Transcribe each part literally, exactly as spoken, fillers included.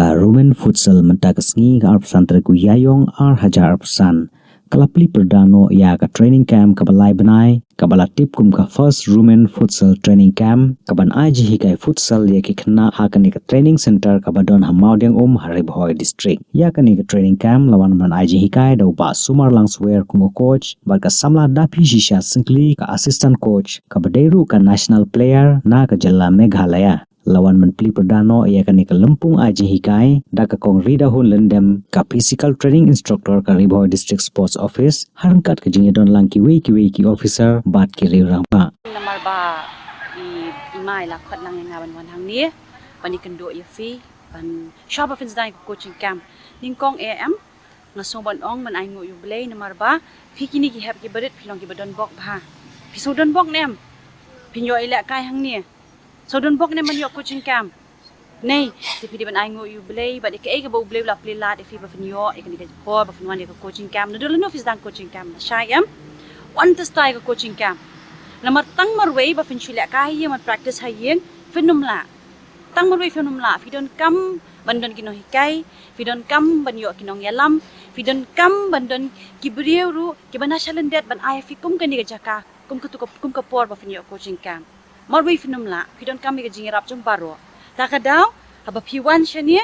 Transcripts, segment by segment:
Ka Rumen Futsal mynta ka sngi ka arphew san tarik u Ïaïong ar hajar arphew san ka la plie pyrda noh ïa ka training camp kaba lai bnai kaba la tip kum ka First Rumen Futsal Training Camp kaban ai jinghikai futsal ïa ki khynnah ha kane ka training center kaba don ha Mawdiangum ha Ri Bhoi District. Ïa kane ka training camp la wan ban ai jinghikai da u Bah Sumar Langswer kum u coach bad ka samla Daphi Shisha Syngkli ka assistant coach kaba dei ruh ka national player na ka jylla Meghalaya. La wan ban plie pyrda noh ïa kane ka lympung ai jinghikai da ka Kong Rida Hun Lyndem, ka physical training instructor ka Ri Bhoi District Sports Office, ha ryngkat ka jingïadon lang kiwei kiwei ki officer bad ki riew rangbah. Namar ba i, i ma i la khot lang ïa nga ban wan hangne ban ïakynduh ïa phi ban shuwa ba phin sdang ïa ka coaching camp. Nyngkong eh em, nga sngew ban ong ban ainguh ïa U Blei namar ba phi kine ki hep ki barit phi long kiba don bok bha. Phi sngew don bok ne em? Phin ïoh ïalehkai hangne. Sngew don bok ne em ban ïoh coaching camp? Nei, te phi dei ban ainguh ïa U Blei bad ïa kaei kaba U Blei u la plie lad ïa phi ba phin ïoh ïa kane ka por ba phin wan ïa ka coaching camp. Naduh lano phi sdang coaching camp? Lashai em? Wan test ïa ka coaching camp. Namar tang marwei ba phin shu lehkai ha ïing bad practice ha ïing, phin ym lah. Tang marwei phin ym lah. Phi donkam ban don ki nonghikai, phi donkam ban ïoh ki nongïalam, phi donkam ban don ki briew ruh kiba na shalyndet ban ai ïa phi kum kane ka jaka, kum katu ka, kum ka por ba phin ïoh coaching camp. Marwei phin ym lah, phi donkam ïa ka jingïarap jong baroh. Ta ka daw, haba phi wan shane,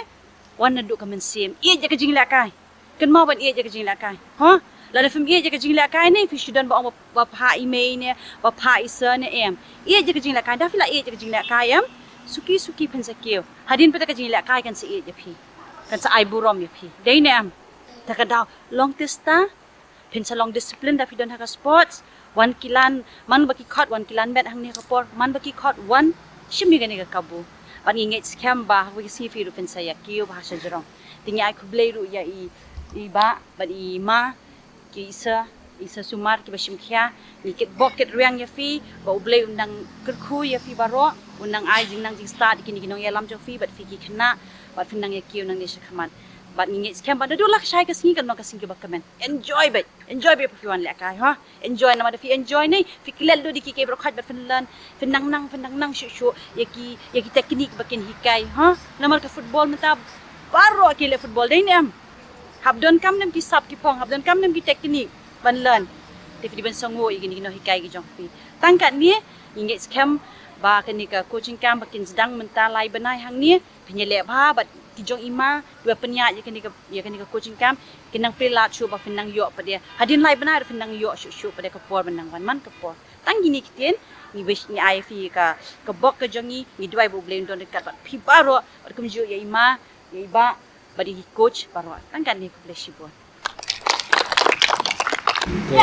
wan naduh ka mynsiem, ïeit ïa ka jinglehkai. Kynmaw ban ïeit ïa ka jinglehkai. Hooid, lada phim ïeit ïa ka jinglehkai ne, phi shu don ba ong ba, ba phah i mei ne, ba phah i sir ne em. Ïeit ïa ka jinglehkai, da phi la ïeit ïa ka jinglehkai em, suki suki phin sa kiew. Hadien pat ka jinglehkai kan sa ïeit ïa phi, kan sa ai burom ïa phi. Dei ne em? Ta ka daw, long test ta, phin sa long discipline da phi don ha ka sports. Wan kilan, man ba ki khot wan kilan met hangne ha ka por, man ba ki khot wan shim ïa kane ka kabu. Bad ngi ngeit skhem ba ha kawei ka sngi phi ruh phin sa ïa kiew bha sha jrong. Te ngi ai khublei ruh ïa i, i bah bad i ma, ki sir, i sir Sumar kiba shim khia. Ngi kit bok kit rwiang ïa phi ba U Blei un nang kyrkhu ïa phi baroh, un nang ai jingnang jingstad ïa kine ki nongïalam jong phi bad phi ki khynnah, bad phin nang ïa kiew nangne shakhmat. Bad ngi ngeit skhem ba naduh lashai ka sngi kan long ka sngi kaba kmen. Enjoy bad enjoy bad phi wan lehkai, ha. Enjoy namar da phi enjoy ne, phi klet lut da ki kiei baroh khoit bad phin learn, phin nang nang, phin nang nang shuh shuh ïa ki, ïa ki technique ba kin hikai, ha. Namar ka football mynta baroh ki leh football, dei ne em? Hap donkam ne em ki sap ki phong, hap donkam ne em ki technique ban learn. Te phi dei ban sngew ïa kine ki nonghikai ki jong phi. Tang katne, ngi ngeit skhem ba kane ka coaching camp ba kin sdang mynta lai bnai hangne, phin ïaleh bha bad ki jong i ma kiba pynïaid ïa kane ka, ïa kane ka coaching camp, kin nang plie lad shuh ba phin nang ïoh pat de. Hadien lai bnai ruh phin nang ïoh shuh shuh pat de ka por ban nang wan man ka por. Tang kine ki ktien ngi wish, ngi ai ïa phi ka, ka bok ka jong ngi, ngi duwai ba U Blei un don ryngkat bad phi baroh, bad kumjuh ïa i ma, ïa i bah, bad ïa ki coach baroh. Tang katne, khublei shibun. Te,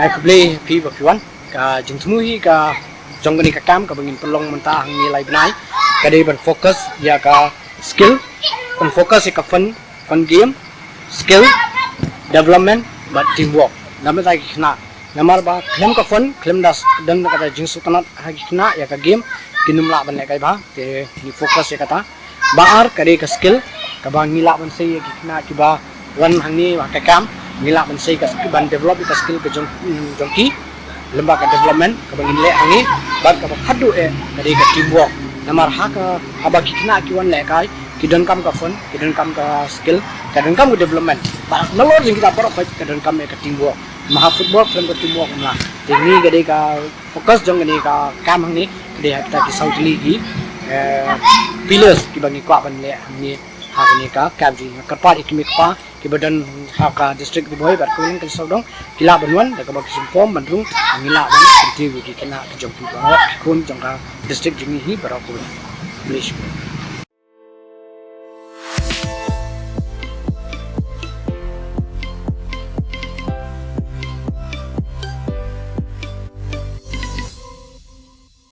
eh, khublei phi ba phi wan. Ka jingthmu hi ka jong kane ka camp kaba ngin pynlong mynta hangne lai bnai ka dei ban focus ïa ka skill, ban focus ïa ka fun, fun game, skill development bad teamwork. Namar ïa ki khynnah, namar ba khlem ka fun, khlem da s-, don kata jingsngewtynnat ha ki khynnah ïa ka game, kin ym lah ban lehkai bha. Te ngi focus ïa kata. Ba ar ka dei ka skill kaba ngi lah ban sei ïa ki khynnah kiba wan hangne ha ka camp, ngi lah ban sei ka skill, ban develop ïa ka skill ka jong, mm, jong ki. Lem bad ka development kaba ngin leh hangne, bad kaba khatduh eh ka dei ka teamwork. Namar ha ka, haba ki khynnah ki wan lehkai, ki donkam ka fun, ki donkam ka skill, ka donkam ka development. Bad nalor jong kita baroh ka donkam eh ka teamwork. Namar ha football khlem ka teamwork ym lah. Te ngi ka dei ka focus jong kane ka camp hangne ka dei ha kita ki saw tylli ki, eh, pillars kiba ngi kwah ban leh hangne ha kane ka camp jong ngi. Nga kyrpad ïa ki kmie kpa kiba don ha ka district Ri Bhoi bad kawei ka sawdong, ki lah ban wan da kaba ki sngewbha ban rung, ngi lah ban kyntiew ïa ki khynnah ki jong phi baroh, ki khun jong ka district jong ngi hi baroh kawei. Khublei shibun.